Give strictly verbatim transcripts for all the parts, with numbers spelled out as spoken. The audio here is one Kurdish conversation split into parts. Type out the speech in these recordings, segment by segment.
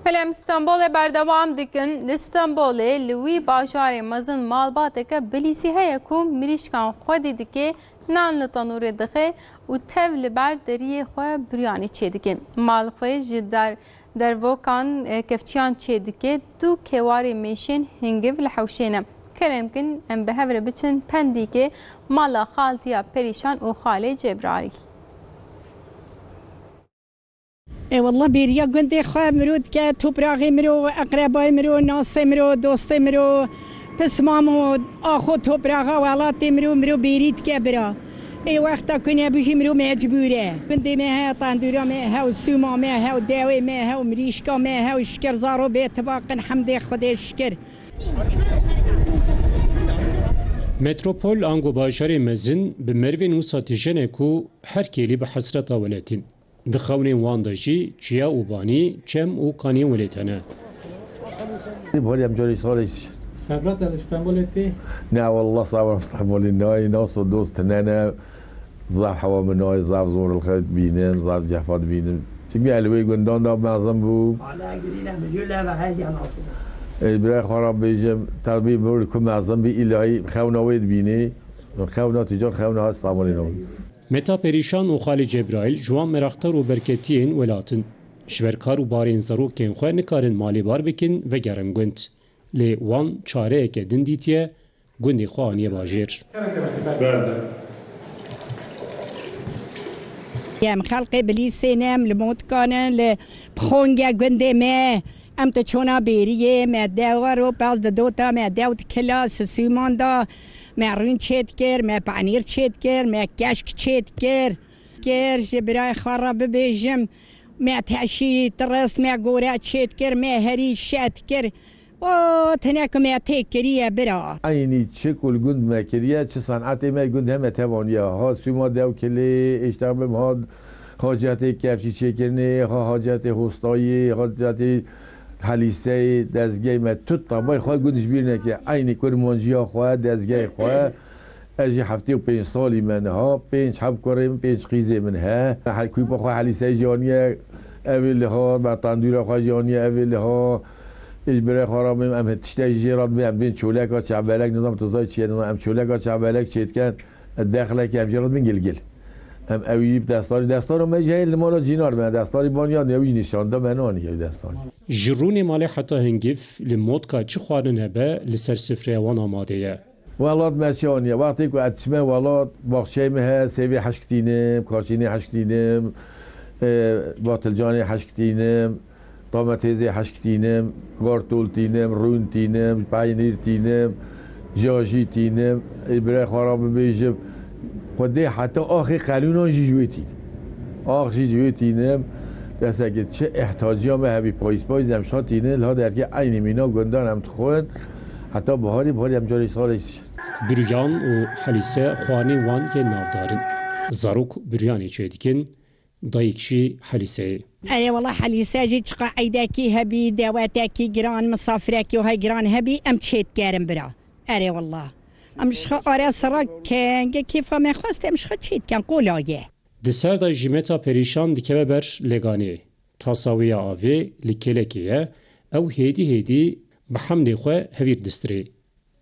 Belê, em Stenbolê berdewam dikin. Li Stenbolê li wî bajarê mezin malbateke Bilîsî heye ku mirîşkan xwedî dike, nan li tenûrê dixe û tev li ber deriyê xwe biryanî çêdike. Malxwê ji der, dervokan, e, kevçiyan çêdike, du kewarê mêşên hingiv li hewşê ne. Kerem kin, em bi hev re biçin pendîkê mala xaltiya Perîşan û xalê Cebraîl. Ê wallah, bêriya gundê xwe miro dike, topraxê miro, eqrebayê miro, nasê miro, dostê miro, pismamo, axo topraxa welatê miro, miro bêrî dike bira. Ê wexta ku nebû jî miro mecbûr e. Gundê me heya, tendûra me hew, sûma me hew, dewê me hew, mirîşka me hew, şikir zaro bê tifaqin, hemdê Xwedê şikir. Metropol ango bajarê mezin bi merivên wisa tijene ku her kêlî bi hesreta welatîn. Di xewnên wan de jî çiya û banî, çem û kaniyên welêt hene. Barî em carî salê. Sebra te li Stenbolê tê? Ne wallah, sebra Stenbolê nayê, nas û dost tune ne. Zaf hewa min nayê, zaf zor li xew dibînim, zaf cefa dibînim. Çimkî li wê gundan de mezin bû. Hala girîne min jû leve heydiya nasibû. Ê, birayê xwe re bêjim, tevî mir ku mezin bî, îlahî xewna wê dibînî. Xewna tîcar, xewna ha Stenbolê nabî. Meta Perîşan û Xalî Cebraîl ji wan meraqdar û berketiyên welat in. Ji ber kar û barên zarokên xwe nikarin malê bar bikin, vegerin gund. Lê wan çareyeke din dîtiye, gundê xwe aniye bajêr. Em xelqê Bilîsê ne, em li Motika ne, li Pixonge gundê me. Em tu çona bêriyê me, dewa ro pez di dota me, dew di kila sisûman da. Me rûn çêt kir, me penîr çêt kir, me keşk çêt kir. Kir ji birayê xwe re bibêjim, me teşî tirist, me gore çêt kir, me herî şet kir. O tine ku me tê kiriye bira. Eynî çi ku li gund me kiriye, çi senetê me gund heme tevaniye. Ha sûma dewkilê, êşta bim ha hacetê kevçî çêkirinê, ha hacetê hostayê, hacetê helîseyê, dezgehê me tut tabay xwe gund ji bîr neke. Eynî kurmanciya xwe, dezgehê xwe. Ez jî heftê û pênc salî me niha, pênc heb kurê min, pênc qîzê min he. He, kûpa xwe helîseyê jî aniye, ev ê liha, me tendûra xwe jî aniye, ev ê liha. Ê ji birê xwe re bim, em tiştê jê re dibin, em bên çoleka çevbelek, nizam tu zay çi ye, nizam em çoleka çevbelek çêdikin, dexlek em jê re dibin gilgil. Em ew yî bi destarî, destara me jî heye li mala cînar me, destarî baniya ne, ew jî nîşan da me naniye ew destarî. Ji rûnê malê heta hingîv li Motka çi xwarin hebe li ser sifreya wan amade ye. Welat me çi aniye? Wextê ku ez diçime welat, baxçeyê min heye, sêvê hişk tînim, karçînê hişk tînim, e, batilcanê hişk tînim, domatêsê hişk tînim, gartol tînim, rûn tînim, peynîr tînim, cajî tînim. Ê birê xwe re bibêjim, Xwedê heta axê qelûnan jî ji wê tînim. Ax jî ji wê tînim. Keseke çi ihtiyaciya me hebî payîz payîz em şa tînin, li ha derkê eynî mîna gundan em dixwin. Heta biharî, biharî em carê salê Birûyan û helîse xwarinên wan yên navdar in. Zarok birûyanê çêdikin, dayik jî helîseyê. Erê wela helîse jî çiqa eydekî hebî, dewetekî giran, misafirekî wiha giran hebî, em çêdikerin bira. Erê wela. Em ji xwe are sira kenge kêfa me xwest, em ji xwe çêdikin, qola ye. Di ser de jî Meta Perîşan dikeve ber lêganê. Tasa wê ya avê li kêlekê ye, ew hêdî hêdî bi hemdê xwe hevîr distirê.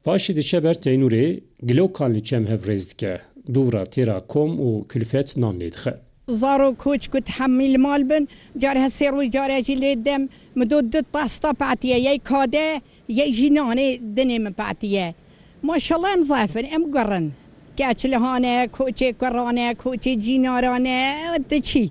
Paşê diçe ber teynûrê, gilokan li çem hev rêz dike. Dûvra têra kom û kulfet nan lê dixe. Zaro koç ku tehemî li mal bin, car hesê roj care jî lê dem, min do du testa patiye, yey kade, yey jî nanê dinê min patiye. Maşallah em zayf in, em gurin. Keç li hane, koçê kurane, koçê cînarane, diçî.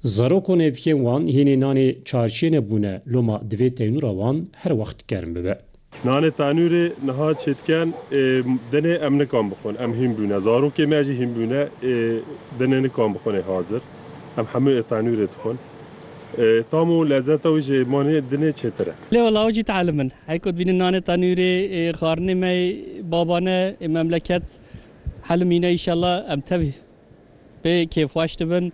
Zarok û nêvkên wan hînê nanê çarçiyê nebûne, loma divê teynûra wan her wext germ bibe. Nanê tenûrê niha çêdiken, ê, dinê em nikan bixwin, em hîn bûne. Zarokê me jî hîn bûne, ê, dinê nikan bixwin ê hazir. Em hemû ê tenûrê dixwin. Ê, tam û lezeta wî ji manê dinê çêtir e. Lê wela ew jî tehelimin. Heyko dibînin nanê tenûrê, ê, xwarinê me yê babane, ê, memleket helimîne, înşallah em tevî pê kêfxweş dibin.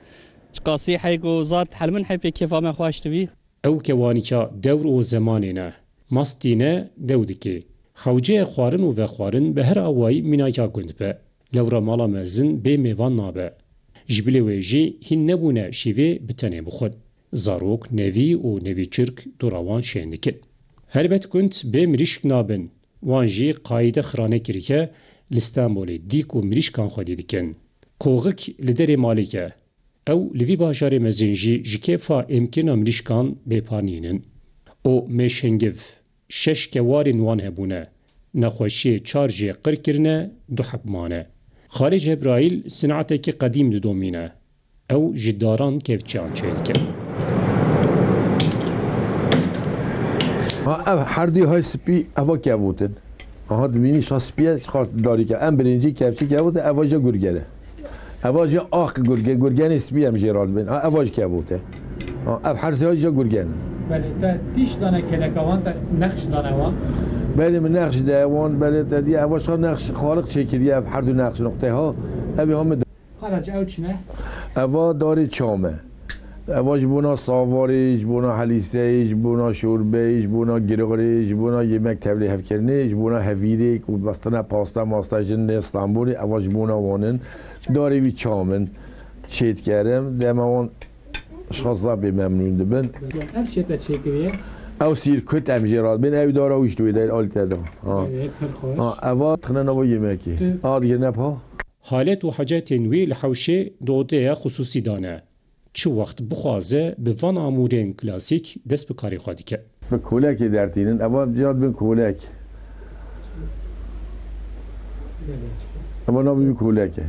Çiqasî heyko zar tehelimin, hey pê kêfa me xweş dibî. Ew kewanîka dewr û zemanê ne. Mast tîne, dew dikê. Hewceyê xwarin û vexwarin bi her awayî mînaka gund be. Lewra mala mezin bê mêvan nabe. Ji bilê wê jî hîn nebûne şîvê bi tenê bixwin. Zarok, nevî û nevîçirk dora wan şên dikin. Helbet gund bê mirîşk nabin. Wan jî qayîde xirane kirike, li Stenbolê dîk û mirîşkan xwedî dikin. Qoxik li derê malê ye. Ew li vî bajarê mezin jî ji kêfa êmkirina mirîşkan bêpar nînin. Û mêşengiv şeş kewarên wan hebûne. Nexweşiyê çar jê qir kirine, du heb mane. Xalê Cebraîl sinatekî qedîm didomîne. Ew ji daran kevçiyan çêdike. Ha, ev herdî hay spî eva kevotin. Aha, dimînî şa spî ye, şa darî ke. Em bilincî kevçî kevotin, eva jê gurgene. Eva jê ak gurge, gurgenê spî em jê radibin. Ha, eva jî kevote. Ha, ev her sê hay jê gurgen. Belê, te tîş dane keleka wan, te nexş dane wan. Belê, min nexş de wan, belê, te diye eva şa nexş xaliq çêkiriye, ev her du nexş noqtê ha. Ev ha min Xalaç, ew çi ne? Eva darê çam e. Eva ji bona savarê, ji bona helîseyê, ji bona şorbeyê, ji bona girarê, ji bona yemek tevlê hevkirinê, ji bona hevîrê ku vestine pasta masta jin nê Stenbolê, eva ji bona wan in. Darê wî çam in. Çêdikerim, dema wan ji xwe zaf bê memnûn dibin. Ev çê te çêkiriye? Ew sîrkut em jê radibin, ew dara wî ji wê de alî te de. Ha. Ew ê pir xweş. Ha, eva tixine nava yemekê. Tu Ha, digirine pa. Halet û hacetên wî li hewşê di odeya xisûsî de ne. Çi wext bixwaze bi van amûrên klasîk dest bi karê xwe dike. Bi kolekê dertînin, eva ya dibin kolek. Eva nabî kolek e.